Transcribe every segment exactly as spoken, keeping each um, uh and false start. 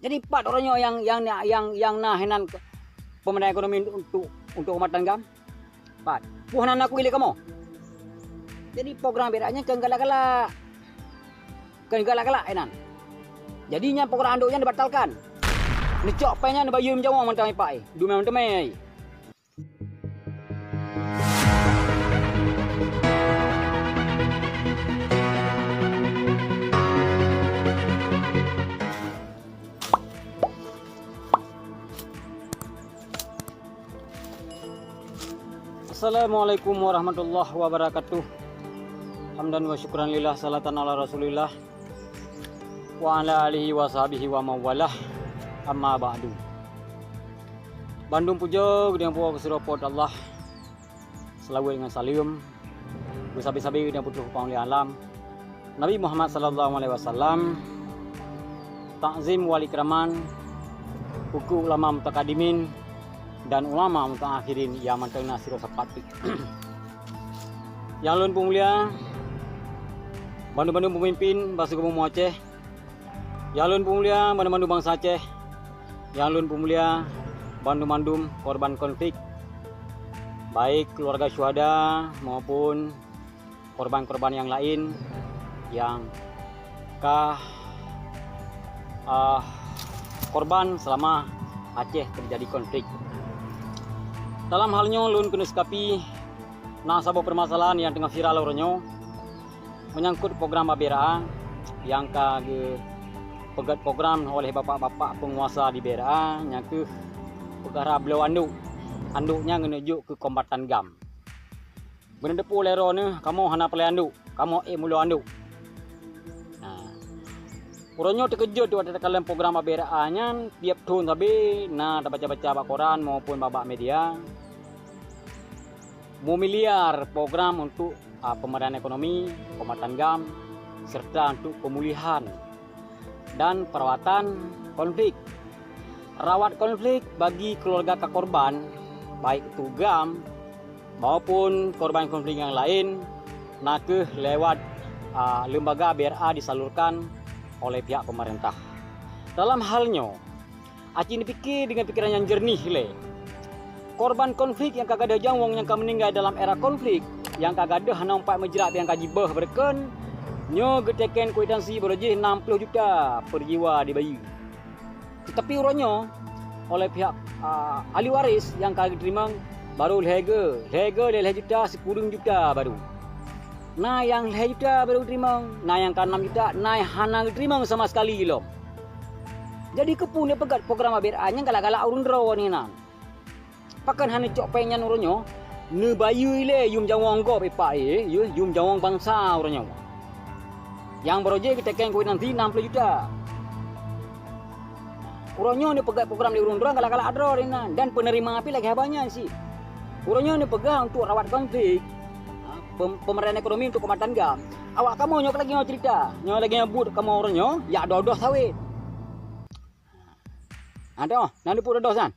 Jadi pat uroe nyoe nyang, nyang, nyang, nyang na hinan peumeudaan ekonomi untuk, untuk, untuk umat tangga? Pat. Peue hana na kui lé kamoe? Jadi program B R A nyan keu galak-galak. Keu galak-galak inan. Jadi nyan program andok nyan dibatalkan. Neucok péng nyan neubayeue meujawang mantong ipak, eh. Dumé mantong, eh. Assalamualaikum warahmatullahi wabarakatuh. Hamdan wa syukran lillah, salatan ala Rasulillah, wa ala alihi wa sahbihi wa mawalah. Amma ba'du. Bandum puja geutanyoe puwoe keu sidroe Po teuh Allah. Seulaweuet ngon saleuem beusabe-sabe dan putroh Pangulèe Alam, Nabi Muhammad sallallahu alaihi wasallam, takzim wal ikraman, uku ulama mutakadimin dan ulama mutaakhirin nyang mantong na sidroe sapat. Nyang lôn peumulia, bandum-bandum peumimpin bangsa Geubomoe Aceh, nyang lôn peumulia, bandum-bandum bansa Aceh, nyang lôn peumulia, bandum-bandum korban konflik, baik keluarga syuhada maupun korban-korban nyang laén nyang ka, ah, korban seulama Aceh teujadi konflik. Dalam hal nyoe lôn keuneuk sikapi na saboh peumasalahan nyang teungoh viral uroe nyoe menyangkut program B R A nyang ka geupeugét program oleh bapak-bapak peunguasa di B R A, nyang keuh peukara bloe andok. Andok nyan geuneuk jok keu kombatan GAM. Beuneuteupeu lé droeneuh, kamoe hana peureulée andok, kamoe ék mulo andok. Nah, uroe nyoe teukeujot watée takalon program B R A nyan, tieb thon sabe na tabaca-baca bak koran maupun bak, bak media, meumiliar program untuk, a, peumeudahan ekonomi, peumatan GAM, serta untuk peumulihan dan perawatan konflik. Rawat konflik bagi keuluwarga ka korban, baik tu GAM maupun korban konflik nyang laén, na kheueh lewat, a, lembaga B R A disalurkan oleh pihak pemerintah. Dalam hal nyoe, aci neupike deungon pikeran nyang jeureunih lé. Korban konflik nyang ka gadôh jawöng nyang ka meuninggai dalam era konflik, nyang ka gadôh hana umpat meujrat nyang ka jibeuh beureukeun, nyoe geutekén kwitansi barô jih nam ploh juta per jiwa dibayeue. Teutapi uroe nyoe, oleh pihak, a, ahli waris nyang ka geuteurimong, barô lhèe geu, lhèe geu lhèe lhèe juta, sikureueng juta barô. Na nyang lhèe juta barô geuteurimong, na nyang ka nam juta, na nyang hana geuteurimong sama sekali lom. Jadi keupeue neupeugét program B R A nyang galak-galak ureuëng droe nyan? Pakon hana cok péng nyan uroe nyoe? Neubayeue ilée yum jawöng gob ipak, eh, yum jawöng bansa uroe nyoe. Nyang barô jih geutekén kwitansi nam ploh juta. Uroe nyoe neupeugét program lé ureuëng droe galak-galak droe nyan dan peuneurima pih lagée haba nyan cit. Uroe nyoe neupeugah untuk rawat konflik, ha, pem-, peumeudahan ekonomi untuk keumatan GAM. Awak kamoe nyoe lagée nyoe cerita, nyoe lagée nyoe buet kamoe uroe nyoe, jak doh-doh sawét. Adoh, na neupeu doh-doh nyan.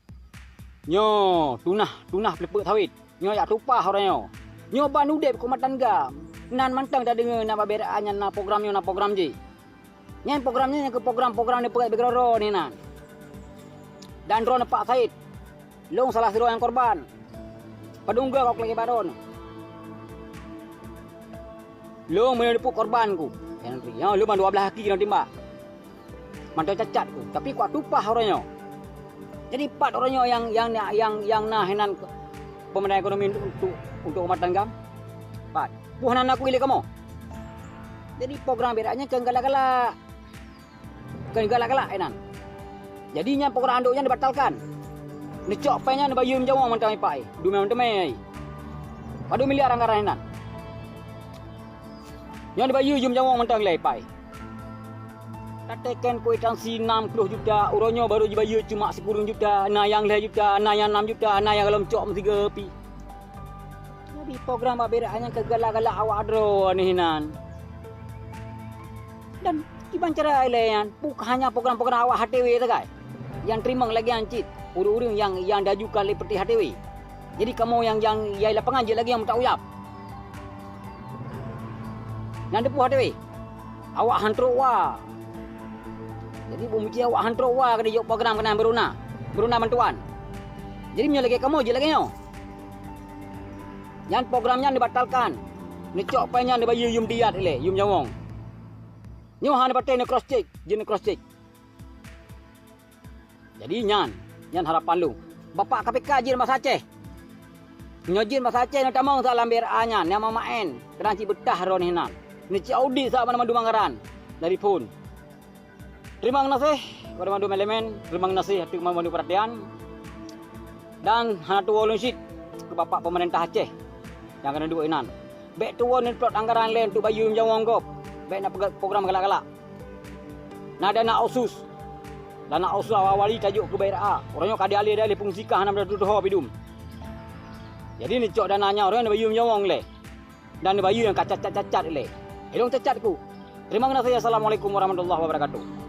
Nyoe tunah, tunah peuleupeuk sawét. Nyoe jak tupah uroe nyoe. Nyoe ban udeb keumatan GAM. Nan mantong tadeungoe na B R A nyan na program nyoe na program jih. Nyan program nyan nyang keu program-program neupeugét beugeuroro nyan. Dan droeneuh Pak Said, lôn salah sidroe nyang korban. Padum goe kok lagée baron. Lôn meunyoe neupeu korban ku. Nyan lôn ban dua blaih aki nyang timbak. Mantong cacat ku, tapi kuat tupah uroe nyoe. Jadi pat uroe nyoe nyang, nyang, nyang, nyang na hinan peumeudahan ekonomi untuk, untuk, untuk umat tangga? Pat. Peue hana na kui lé kamoe? Jadi program B R A nyan keu galak-galak. Keu galak-galak inan. Jadi nyan program andok nyan dibatalkan. Neucok péng nyan neubayeue meujawöng mantong ipak, eh. Dumé mantong, eh. Padum miliar anggaran inan. Nyan dibayeue yum jawöng mantong lé ipak. Tatekén kwitansi nam ploh juta, uroe nyoe barô jibayeue cuma sikureueng juta, na nyang lhèe juta, na nyang nam juta, na nyang gohlom cok meusigoe pih. Jadi program B R A nyan keu galak-galak awak droe nyan hinan. Dan kiban cara ilée nyan, bukon hanya program-program awak H T W sagai nyang teurimong lagée nyan cit, ureuëng-ureuëng nyang, nyang diajukan lé peureuteh H T W. Jadi kamoe nyang, nyang, nyang di lapangan jeuet lagée nyang meutak uyab. Nyang teupeue H T W, awak han trok wa. Jadi, beumiké awak han trok wa keu jok program keunan beuruna, beuruna bantuan. Jadi, meunyoe lagée kamoe jeuet lagée nyoe. Nyan program nyan dibatalkan. Neucok pai nyan neubayeue yum diat ilée, yum nyawöng. Nyoe hana patéh neu cross check, jeuet neu cross check. Jadi nyan, nyan harapan lôn. Bapak K P K jeuet basa Aceh. Nyoe jeuet basa Aceh neutamong sa lam B R A nyan, nyang meumaén, keunan cit beutah droeneuh nan. Neucit audit sa banmandum anggaran dari phon. Terima gaséh kepada mandum elemen, terima gaséh ateueh mandum perhatian. Dan hana tuwoe lôn cit keu Bapak Pemerintah Aceh nyang keuneuk duek inan. Bék tuwoe neuplot anggaran lé untuk bayeue nyawöng gob. Bék na peugét program galak-galak. Na dana otsus. Dana otsus awai-awai tajok keu B R A. Uroe nyoe ka dialih-alih fungsi ka hana meututoe pidum. Jadi neucok dana nyan uroe nyoe neubayeue nyawöng lé. Dan neubayeue nyang ka cacat-cacat lé. Ilong cacat ku. Terima gaséh. Assalamualaikum warahmatullahi wabarakatuh.